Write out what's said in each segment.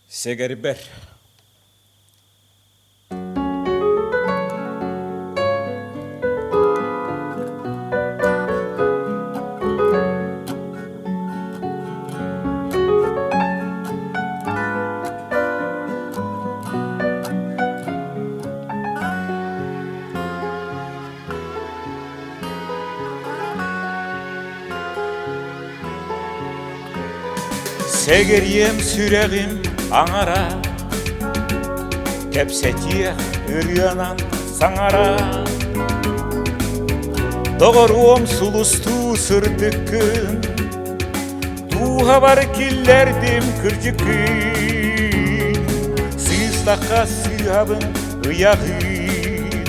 Сэгэрбэр Сэгэриэм сүрэҕим аҥара, Кэпсэтиэх ырыанан саҥара. Доҕоруом сулустуу сырдыккын, Дууһабар киллэрдим кырдьыккын. Сыыстахха сыыһабын ыйаҕын,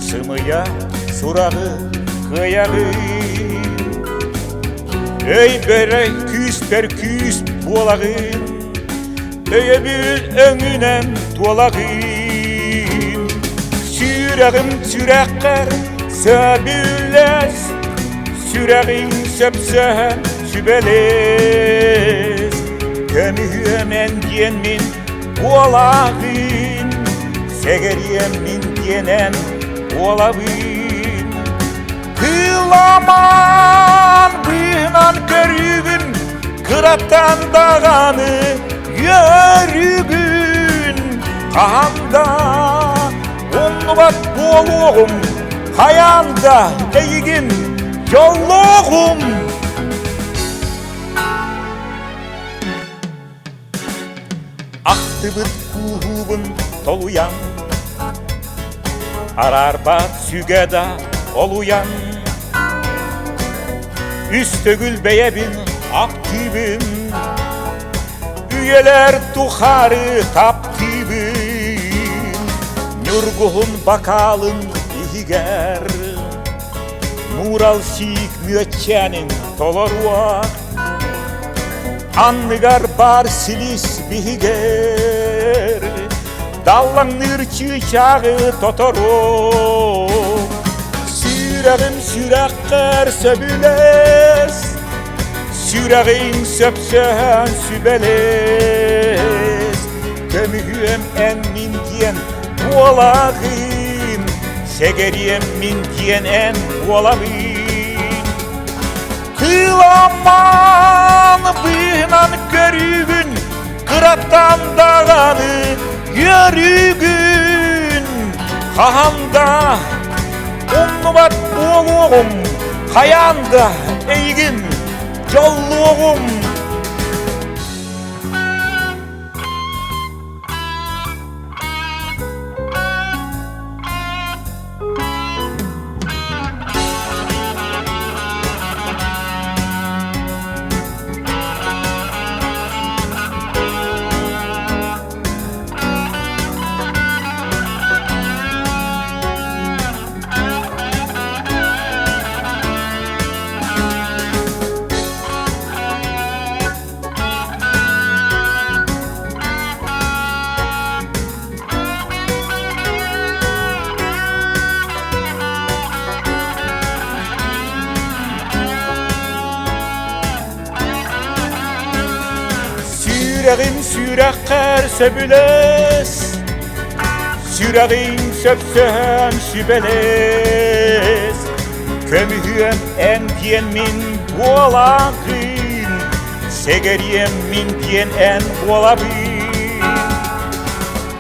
Сымыйа сураҕы кыайаҕын. Өйбөрө күүспэр күүс буолаҕын, Өйөбүл өҥүнэн туолаҕын. Сүрэҕим сүрэххэр сөбүлэс, Сүрэҕиҥ сөпсөһөн сүбэлэс. Көмүһүөм эн диэн мин буолаҕын, Сэгэриэм мин диэн эн буолабын. Кыламан быынан көрүүгүн, кыраттан даҕаны үөрүүгүн. Хаһан да умнубат буолуоҕум, хайаан да эйигин дьоллуоҕум. Ахтыбыт кууһуубун толуйан, Араарбат сүгэ да олуйан, Үс төгүл бэйэбин актыыбын, Үйэлэр тухары таптыыбын, Ньургуһун бакаалын иһигэр Нуурал сиик мүөччээнин толоруох Анныгар баар силис биһигэр Даллаҥныыр чыычааҕы тоторуох Сүрэҕим сүрэххэр сөбүлэс Сүрэҕиҥ сөпсөһөн сүбэлэс Көмүһүөм эн мин диэн буолаҕын Сэгэриэм мин диэн эн буолабын Кыламан быынан көрүүгүн, кыраттан даҕаны үөрүүгүн. Хаһан да умнубат буолуоҕум, хайаан да эйигин дьоллуоҕум. Сүрэҕим сүрэххэр сөбүлэс, Сүрэҕиҥ сөпсөһөн сүбэлэс, Көмүһүөм эн диэн мин буолаҕын, Сэгэриэм мин диэн эн буолабын.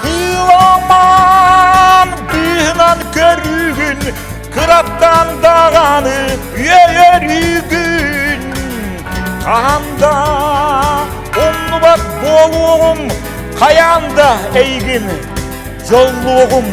Кыламан быыһынан көрүүгүн, кыраттан даҕаны үөрүүгүн. Хаһан да умнубат буолуоҕум, хайаан да эйигин дьоллуоҕум.